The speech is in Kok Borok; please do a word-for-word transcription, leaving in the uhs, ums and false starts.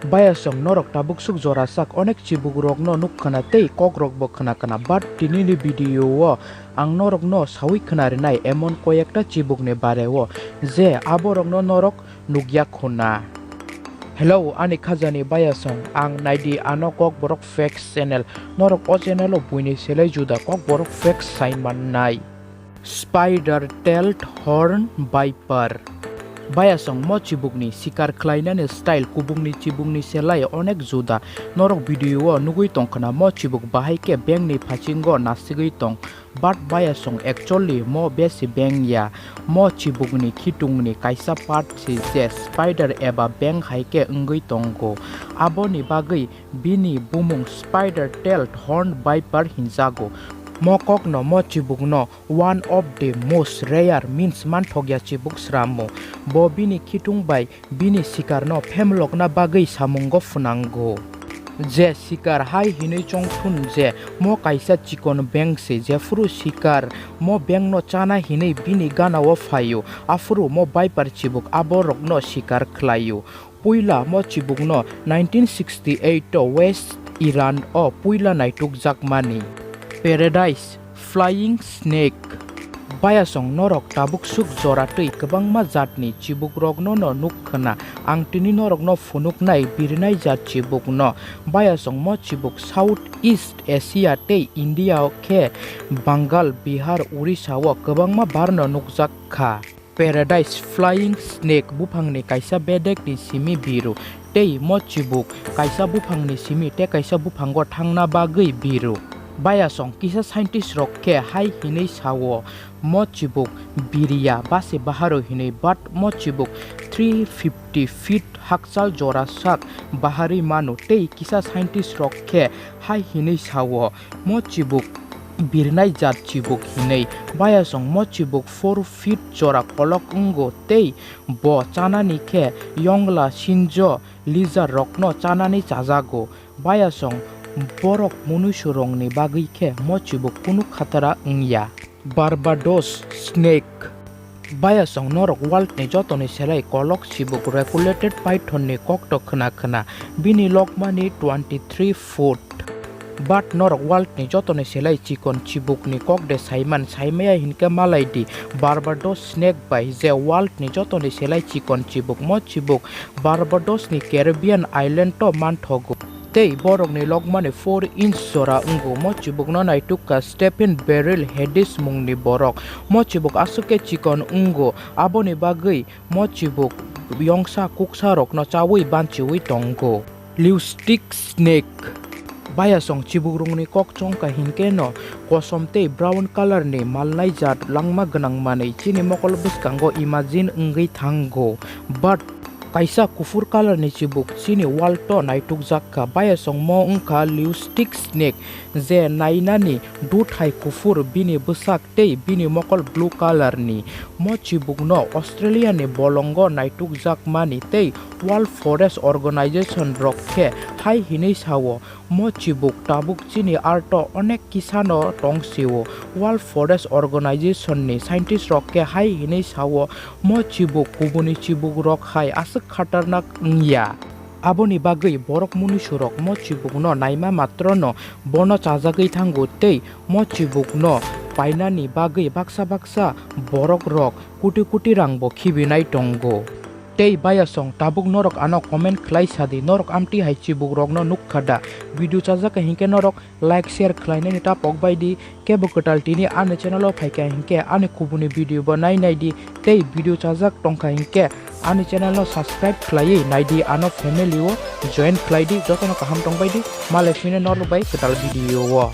Bayasong norok tabuk suk jora sak onek chibuk rokno nuk khna tei kok rokbo khna khna, but tini ni video o ang norokno sawi khna rinai emon koyekta chibuk ni bare o je abo rokno norok nukya khuna. Hello ani khajani bayasong, ang naidi ano Kokborok Facts channel. Norok o channel o buini selai juda Kokborok Facts sai mannai. Spider tailed horn viper. Bayasong mo chibukni sikar khlainani style kubungni chibukni selai onek juda. Norok video o nugui tongkhna mo chibuk bahai khe bengni phasingo nasigwi tong. But bayasong actually mo besi beng ya. Mo chibukni khitungni kaisa part si je spider eba beng hai khe wngwi tongo. Aboni bagwi bini bumung spider tailed horn viper hinjago. Mo kokno mo chibukno one of the most rare means manthokya chibuk sramo. Bo bini khitung bai bini sikarno phemlokna bagwi samungo phwnango. Je sikar hai hinwi chongthun je mo kaisa chikon beng se, jephuru sikar mo bengno chana hinwi bini ganao phaio, aphuru mo viper chibuk aborokno sikar khlaio. Puila mo chibukno nineteen sixty-eight o West Iran o puila naitukjakmani. Paradise Flying Snake. Bayasong norok tabuk suk jora twi kwbangma jatni chibukrokno no nuk khna. Ang tini norokno phunuknai birnai jat chibukno. Bayasong mo chibuk South East Asia tei India o khe Bengal, Bihar, Orissa o kwbangma barno nukjak kha. Paradise Flying Snake buphangni kaisa bedekni simi biru, tei mo chibuk kaisa buphangni simi tei kaisa buphango thangna bagwi biru. Bayasong kisa scientist rok khe hai hinwi sao, mo chibuk biriya base baharu hinwi, but mo chibuk three fifty feet hakchal jora sak baharwi mano, tei kisa scientist rok khe hai hinwi sao, mo chibuk birnai jat chibuk hinwi. Bayasong mo chibuk four feet jora kolok wngo tei bo chanani khe yongla, sinjo, lizard rokno chanani chajago. Bayasong borok munuisurokni bagwi khe mo chibuk kunu khatara wngya. Barbados Snake. Bayasong norok world ni jotoni selai kolok chibuk Regulated Python ni kokto khna khna, bini lokmani twenty three foot. But norok world ni jotoni selai chikon chibuk ni kok de saiman, saimaya hinkhe malai di, Barbados Snake bai je world ni jotoni selai chikon chibuk. Mo chibuk Barbados ni Caribbean island o manthogo. Tei borokni lokmani four inch jora wngo. Mo chibukno naitukha Stephen Beryl Hedges mungni borok. Mo chibuk aswk khe chikon wngo, aboni bagwi mo chibuk yongsa kuksa rokno chaui banchiui tongo. Leucistic Snake. Bayasong chibukrokni kok chongkha hinkhe no kosom tei brown colour ni malnai jat langma gwnang manwi chini mokol bwskango imagine wngwi thango. But kaisa kuphur colour ni chibuk chini world o naitukjak kha. Bayasong mo wngkha Leucistic Snake, je nainani duthai kuphur, bini bwsak tei bini mokol blue colour ni. Mo chibukno Australia ni bolongo naitukjakmani tei World Forest Organization rok khe hai hinwi sao, mo chibuk tabuk chini earth o onek kisano tongsio. World Forest Organization ni scientist rok khe hai hinwi sao, mo chibuk kubuni chibuk rok hai aswk khatarnak wngya. Aboni bagwi borok munuisurok mo chibukno naima matrono bono chajagwi thango tei mo chibukno painani bagwi baksa baksa borokrok koti koti rangbo khibinai tongo. Tei bayasong tabuk norok ano comment khlai sadi, norok amtwi hai chibukrokno nukha da? Video chajak hinkhe norok like, share khlainani ta pok bai di. Kebo kwtal tini ani channel o phaikha hinkhe ani kubuni video bo nai nai di, tei video chajak tongkha hinkhe ani channel no subscribe khlaiwi nai di, ano family o join khlai di. Jotono kaham tong bai di, malai phino norok bai kwtal video o.